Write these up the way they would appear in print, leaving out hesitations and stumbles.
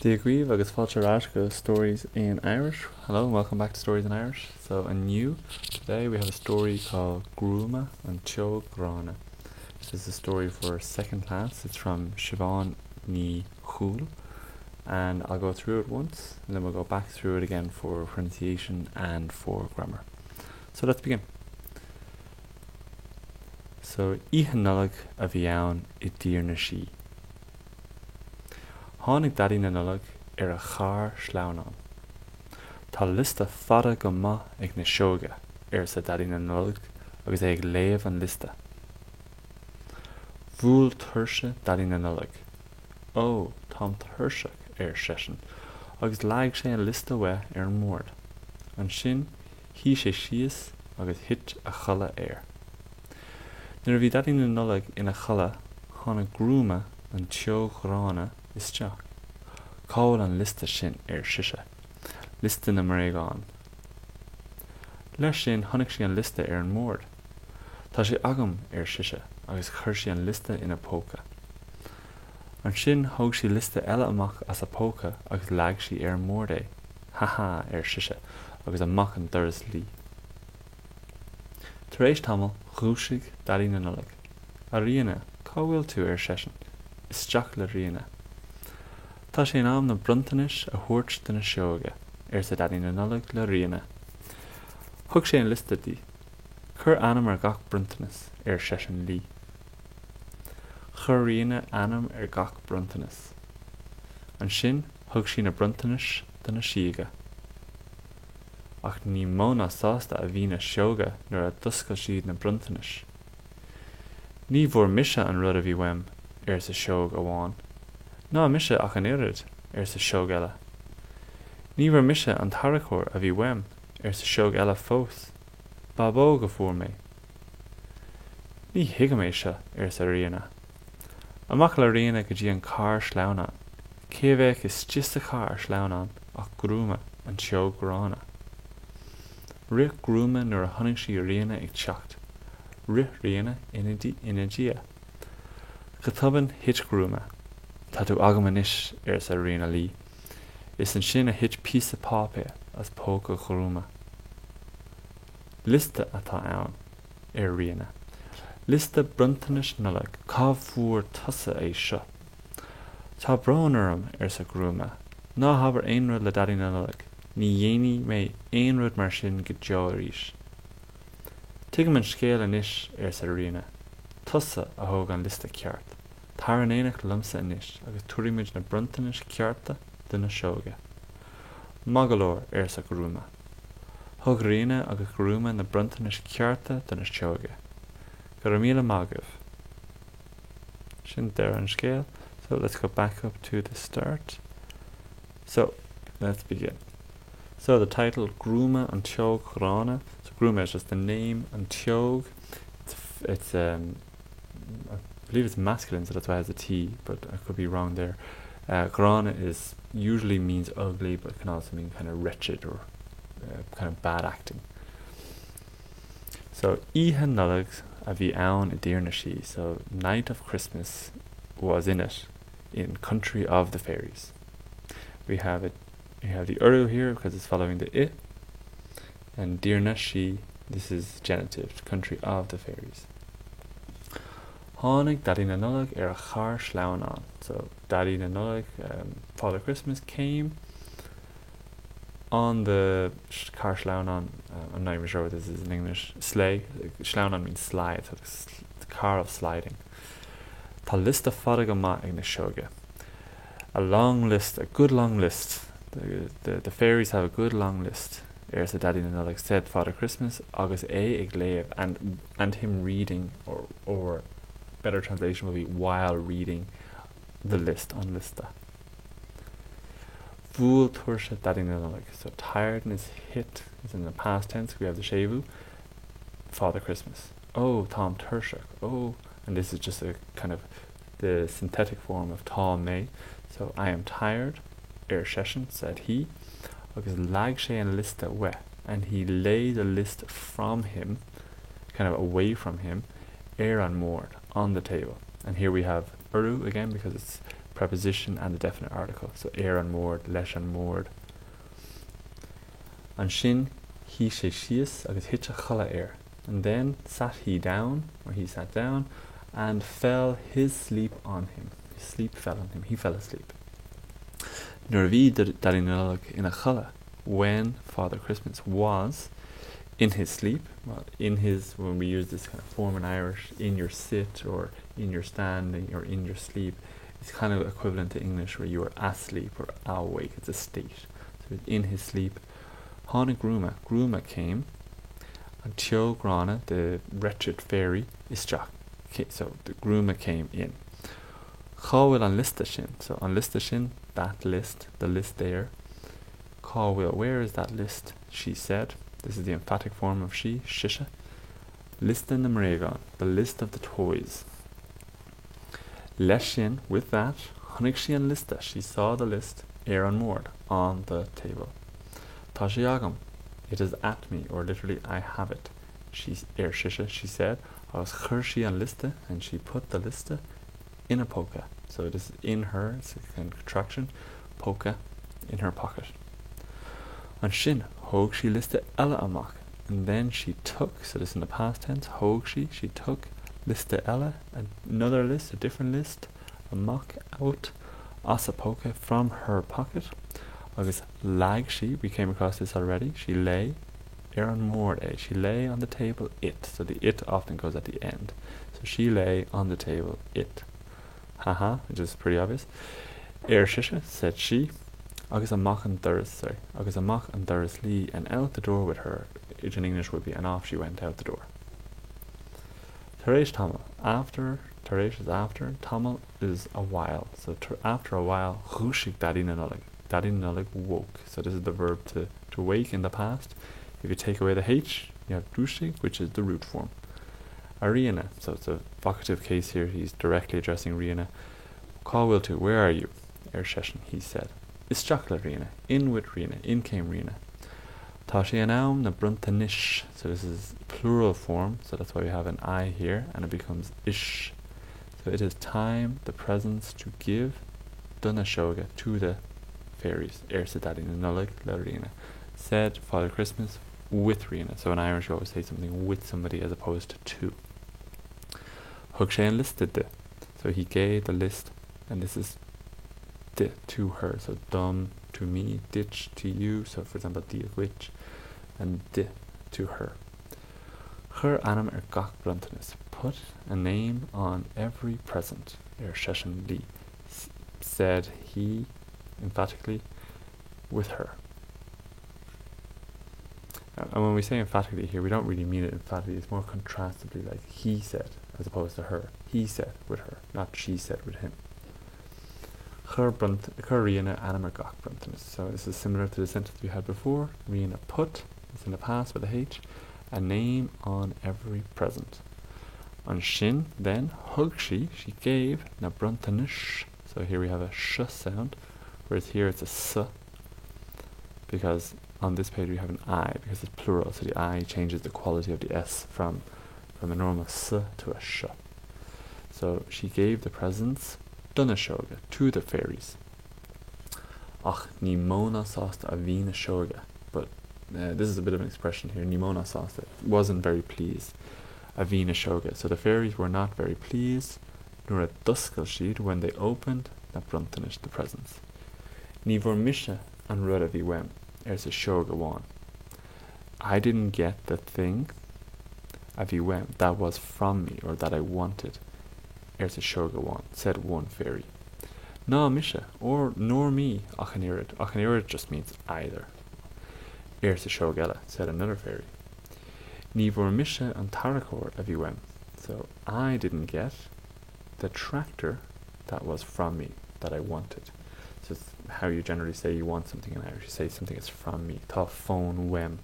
Dia dhaoibh agus fáilte ar ais go Stories in Irish. Hello and welcome back to Stories in Irish. So inniu, today we have a story called Gruama an tSióg Ghránna. This is a story for second class. It's from Siobhán Ní Chúil and I'll go through it once and then we'll go back through it again for pronunciation and for grammar. So let's begin. So Oíche Nollag a bhí ann i dTír na Sí. Tháinig Daidí na Nollag ar a charr sleamhnáin. Tá liosta fada go maith ag na sióga, arsa Daidí na Nollag agus é ag léamh an liosta. Bhuail tuirse Daidí na Nollag. Ó, táim tuirseach, ar seisean, agus leag sé an liosta uaidh ar an mbord. Ansin shuigh sé síos agus thit a chodladh air. Nuair a bhí Daidí na Nollag ina chodladh, tháinig Gruama an tsióg ghránna isteach. Cá bhfuil an liosta sin? ar sise. Liosta na mbréagán. Leis sin chonaic sí an liosta ar an mbord. Tá sé agam, ar sise agus chuir sí an liosta ina póca. Ansin thóg sí liosta eile amach as a póca agus leag sí ar an mbord é. Ha ha, ar sise agus amach an doras léi. Tar éis tamaill, dhúisigh Daidí na Nollag. A Ríona, cá bhfuil tú? ar seisean. Isteach le Ríona. Tá sé in am na bronntanais a thabhairt do na sióga, arsa Daidí na Nollag le Ríona. Thug sé an liosta di. Cuir ainm ar gach bronntanas, ar seisean léi. Chuir Ríona ainm ar gach bronntanas. Ansin thug sí na bronntanais do na síoga. Ach ní mó ná sásta a bhí na sióga nuair a d'oscail siad na bronntanais. Ní bhfuair mise an rud a bhí uaim, arsa sióg amháin. Ná mise ach an oiread, arsa sióg eile. Ní bhfuair mise an tarracóir a bhí uaim, arsa sióg eile fós. Bábóg a fuair mé. Ní thuigim é seo, arsa Ríona. Amach le Ríona go dtí an carr sleamhnán. Cé a bheadh istigh sa charr sleamhnán ach Gruama, an tsióg ghránna. Rith Gruama nuair a chonaic sí Ríona ag teacht. Rith Ríona ina diaidh. Go tobann, thit Gruama. Tá tú agam anois, arsa Ríona léi. Is ansin a thit píosa páipéir as póca Ghruama. Liosta atá ann, ar Ríona. Liosta bronntanais Nollag, cá bhfuair tusa é seo? Tá brón orm, arsa Gruama. Ná habair aon rud le Daidí na Nollag. Ní dhéanfaidh mé aon rud mar sin go deo arís. Tuigim an scéal anois, arsa Ríona. Tusa a thóg an liosta ceart. Tar in éineacht liomsa anois agus tabharfaidh muid na bronntanais cearta do na sióga. Maith go leor, arsa Gruama. Thug Ríona agus Gruama na bronntanais cearta do na sióga. Go raibh míle maith agaibh. Sin deireadh an scéil. So let's go back up to the start. So let's begin. So the title Gruama an tsióg ghránna. So Gruama is just the name an tsióg. It's, it's um, I believe it's masculine, so that's why it has a T, but I could be wrong there. Uh, gránna is usually means ugly, but can also mean kind of wretched or uh, kind of bad acting. So Oíche Nollag a bhí ann i dTír na Sí, so night of Christmas was in it, in country of the fairies. We have it, we have the urú here because it's following the i, and dTír na Sí, this is genitive, country of the fairies. Tháinig Daidí na Nollag ar a charr sleamhnán. So Daidí na Nollag, um, Father Christmas came on the carr sleamhnán. Um, I'm not even sure what this is in English. Sleigh. Sleamhnán means slide, so the car of sliding. Tá liosta fada go maith ag na sióga. A long list, a good long list. The, the, the fairies have a good long list. Arsa Daidí na Nollag said Father Christmas agus é ag léamh and, and him reading or, or better translation will be while reading the list an liosta. Bhuail tuirse Daidí na Nollag. So tiredness hit is in the past tense. We have the séimhiú. Father Christmas. Oh, táim tuirseach. Oh, and this is just a kind of the synthetic form of tá mé. So I am tired, ar seisean, said he. Agus leag sé an liosta uaidh, and he lay the list from him, kind of away from him, ar an mbord, on the table. And here we have urú again because it's preposition and the definite article. So ar an mbord, leis an mbord. Ansin shuigh sé síos agus thit a chodladh air. And then sat he down, or he sat down, and fell his sleep on him. His sleep fell on him. He fell asleep. Nuair a bhí Daidí na Nollag ina chodladh, when Father Christmas was in his sleep, well, in his, when we use this kind of form in Irish, in your sit or in your standing or in your sleep, it's kind of equivalent to English where you are asleep or awake, it's a state. So in his sleep, Tháinig Grúma, Grúma came, an tseó ghránna, the wretched fairy, isteach. So the Grúma came in. Cá bhfuil an liosta sin? So an liosta sin, that list, the list there. Cá bhfuil, where is that list? She said. This is the emphatic form of she, sise. Liosta na mbréagán, the list of the toys. Leis sin, with that, chonaic sí an liosta, she saw the list, ar an mbord, on the table. Tá sé agam, it is at me, or literally I have it, she, ar sise, she said, agus chuir sí an liosta, and she put the liosta, ina póca. So it is in her, it's a contraction, póca, in her pocket. Ansin, thóg sí liosta eile amach, and then she took, so this in the past tense, thóg sí, she took, liosta eile, another list, a different list, amach, out, as a póca, from her pocket, agus leag sí, we came across this already, she lay, ar an mbord é, she lay on the table it, so the it often goes at the end. So she lay on the table it. Haha, which is pretty obvious. Ar sise, said she, agus amach an doras, sorry, agus amach an doras léi, and out the door with her, which in English would be, and off she went out the door. Tar éis tamaill, after, tar éis is after, tamall is a while. So after a while, dhúisigh Daidí na Nollag. Daidí na Nollag woke. So this is the verb to, to wake in the past. If you take away the H, you have dúisigh, which is the root form. A Ríona, so it's a vocative case here, he's directly addressing Ríona. Cá bhfuil tú, where are you? Ar seisean, he said. Isteach le Ríona, in with Ríona, in came Ríona. Tá sé in am na bronntanais, so this is plural form, so that's why we have an I here, and it becomes ish. So it is time, the presents to give do na sióga, to the fairies, arsa Daidí na Nollag le Ríona. Said Father Christmas with Ríona. So in Irish you always say something with somebody as opposed to to. Thug sé an liosta di. So he gave the list, and this is di, to her. So dom, to me, duit, to you. So for example, dia dhuit, and di, to her. Chuir ainm ar gach bronntanas. Put a name on every present, ar seisean léi. Said he, emphatically, with her. And when we say emphatically here, we don't really mean it emphatically. It's more contrastively like he said as opposed to her. He said with her, not she said with him. Chuir Ríona ainm ar gach bronntanas. So this is similar to the sentence we had before. Ríona put, it's in the past with a H, a name on every present. Ansin, then, thug sí, she gave, na bronntanais. So here we have a sh sound, whereas here it's a s, because on this page we have an I, because it's plural, so the I changes the quality of the S from, from a normal s to a sh. So she gave the presents do na sióga, to the fairies. Ach, ní mó ná sásta a bhí na sióga, but uh, this is a bit of an expression here, ní mó ná sásta, wasn't very pleased, a bhí na sióga. So the fairies were not very pleased, nuair a d'oscail siad, when they opened, na bronntanais, the presents. Ní bhfuair mise an rud a bhí uaim, arsa sióg amháin. I didn't get the thing a bhí uaim, that was from me, or that I wanted, arsa sióg amháin, said one fairy. Ná mise, or nor me, ach an oiread, ach an oiread just means either, arsa sióg eile, said another fairy. Ní bhfuair mise an tarracóir a bhí uaim, so I didn't get the tractor that was from me, that I wanted. So it's how you generally say you want something in Irish. You say something is from me. Tá fón uaim.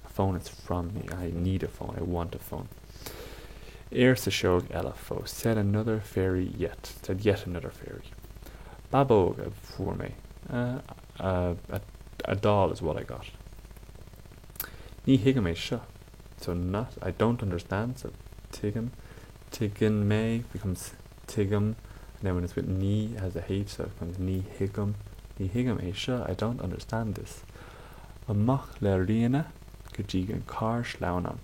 A phone is from me. I need a phone. I want a phone. Arsa sióg eile fós, said another fairy yet. Said yet another fairy. Bábóg a fuair mé. Uh, uh, a, a doll is what I got. Ní thuigim é seo. So not, I don't understand, so tuigim, tuigeann mé becomes tuigim, And then when it's with ní, it has a H, so it becomes ní thuigim. Ní thuigim é seo, I don't understand this. Amach le Ríona go dtí an carr sleamhnán.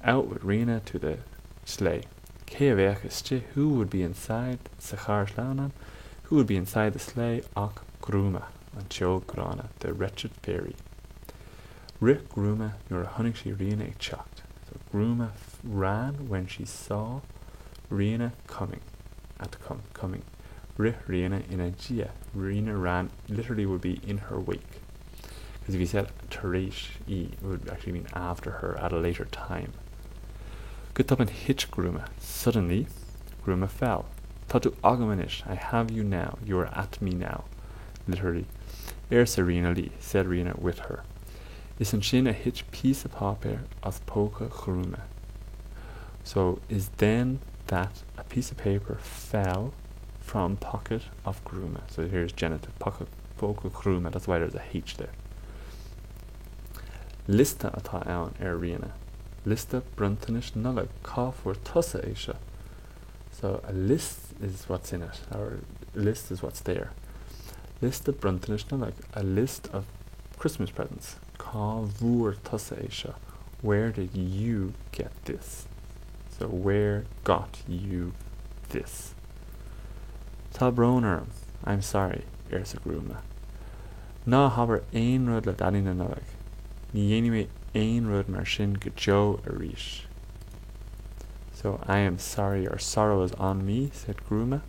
Out with Ríona to the sleigh. Cé a bheadh istigh, who would be inside sa charr sleamhnán, who would be inside the sleigh ach Gruama, an tsióg ghránna, the wretched fairy. Rith Gruama nuair a chonaic sí Ríona ag teacht. So Gruama ran when she saw Ríona coming, at come, coming. Rith Ríona ina diaidh. Ríona ran literally would be in her wake. Because if you said tar éis í, it would actually mean after her at a later time. Go tobann thit Gruama. Suddenly, Gruama fell. Tá tú agam anois, I have you now, you are at me now. Literally. Arsa Ríona léi, said Ríona with her. Is ansin a thit píosa páipéir as póca Ghruama. So, is then that a piece of paper fell from pocket of Gruama. So here's genitive, pocket póca Ghruama, that's why there's a H there. Liosta atá ann, ar Ríona. Liosta bronntanais Nollag, cá bhfuair tusa é seo? So a list is what's in it, or list is what's there. Liosta bronntanais Nollag, a list of Christmas presents. Cá bhfuair tusa é seo? Where did you get this? So where got you this? Tá brón orm, I'm sorry, arsa Gruama. Ná habair aon rud le Daidí na Nollag. Ní dhéanfaidh mé aon rud mar sin go deo arís. So I am sorry or sorrow is on me, said Gruama.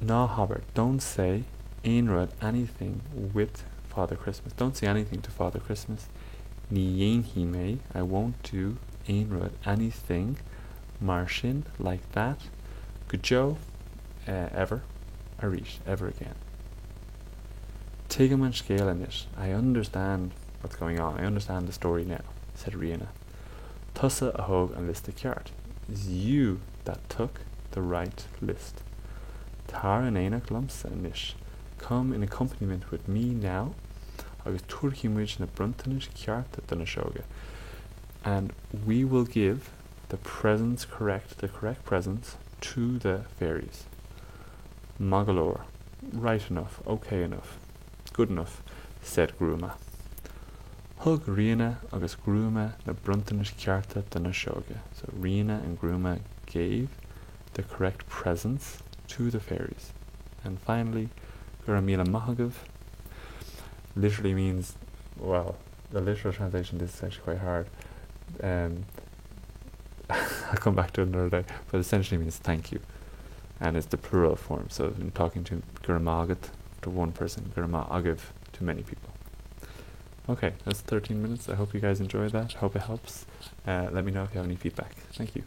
Ná habair, don't say aon rud, anything with Father Christmas. Don't say anything to Father Christmas. Ní dhéanfaidh mé, I won't do aon rud, anything mar sin, like that. Go deo, uh, ever, arís, ever again. Tuigim an scéal anois, I understand what's going on, I understand the story now, said Ríona. Tusa a thóg an liosta ceart. It's you that took the right list. Tar in éineacht liomsa anois, come in accompaniment with me now, agus tabharfaidh muid na bronntanais chearta do na sióga. And we will give the presents correct, the correct presents, to the fairies. Maith go leor, right enough, okay enough, good enough, said Gruama. Thug Ríona agus Gruama na bronntanais chearta do na sióga. So Ríona and Gruama gave the correct presents to the fairies. And finally, go raibh míle maith agaibh literally means, well, the literal translation this is actually quite hard. Um, I'll come back to it another day, but essentially means thank you. And it's the plural form, so I'm talking to go raibh maith agat to one person, go raibh maith agaibh to many people. Okay, that's 13 minutes. I hope you guys enjoyed that. Hope it helps. Uh, let me know if you have any feedback. Thank you.